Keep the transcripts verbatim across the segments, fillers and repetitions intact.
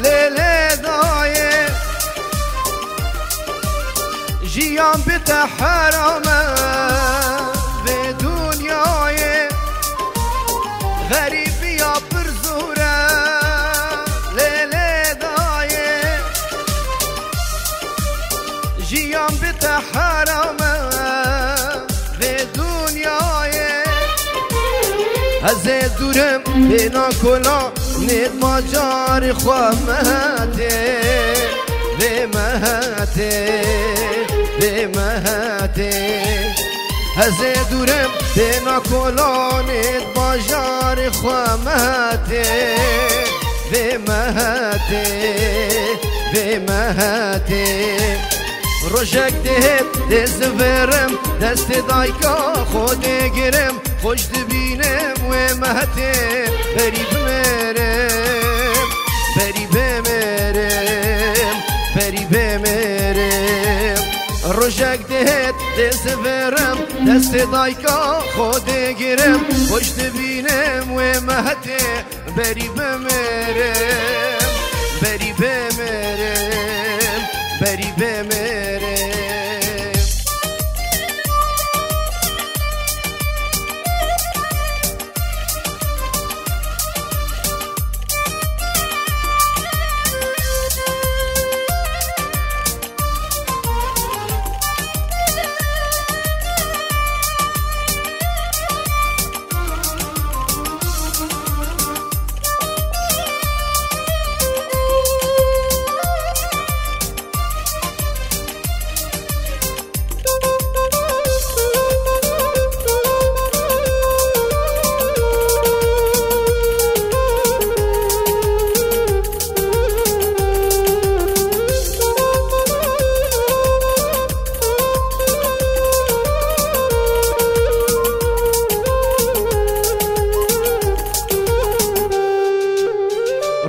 Lê lê dayê, jiyan bi te heram e vê dinyayê. Xerîbiya pir zor e, lê lê dayê, jiyan bi te heram e vê dinyayê. Ez ê dûrim bêna kola nêt bajarê xwe mehetê, vê mehetê, vê mehetê. Ez ê dûrim bêna kola nêt bajarê xwe mehetê, vê mehetê, vê mehetê. Rojek dihêt dê zivirim, destê dayka xwe dê girim, xweş dibînim wê mehetê. Berî bimirim, berî bimirim, berî bimirim. Rojek dihêt dê zivirim, destê dayka xwe dê girim, xweş dibînim wê mehetê. Berî bimirim, berî bimirim, berî bimirim.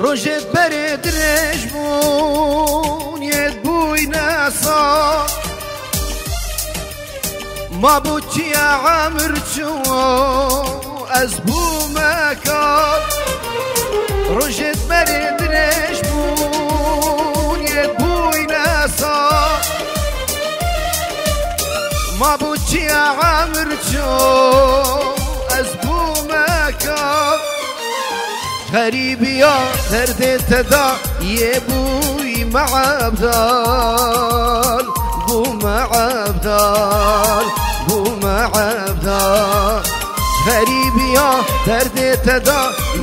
Rojê berê dirêj bûn, yê bûyne sa. Ma bû çiya emir çû, ez bûme kal. Rojê berê dirêj bûn, yê bûyne sa. Ma bû çiya emir çû, ez bûme kal. Xerîbiya derdê te da yê bûyî me ebdal, bûme ebdal, bûme ebdal. Xerîbiya derdê te da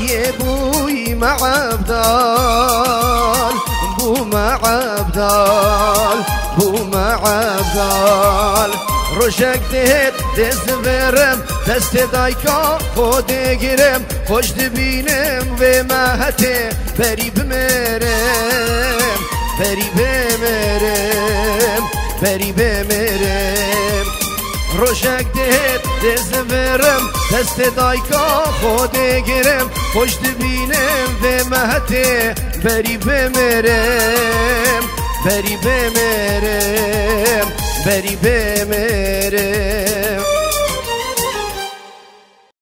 yê bûyî me ebdal, bûme ebdal, bûme ebdal. Rojek dihêt dê zivirim, destê dayka xwe dê girim, xweş dibînim vê mehetê. Berî bimirim, berî bimirim, berî bimirim. Rojek dihêt dê zivirim, destê dayka xwe dê girim, xweş dibînim vê mehetê. Berî bimirim, berî bimirim, berî bimirim.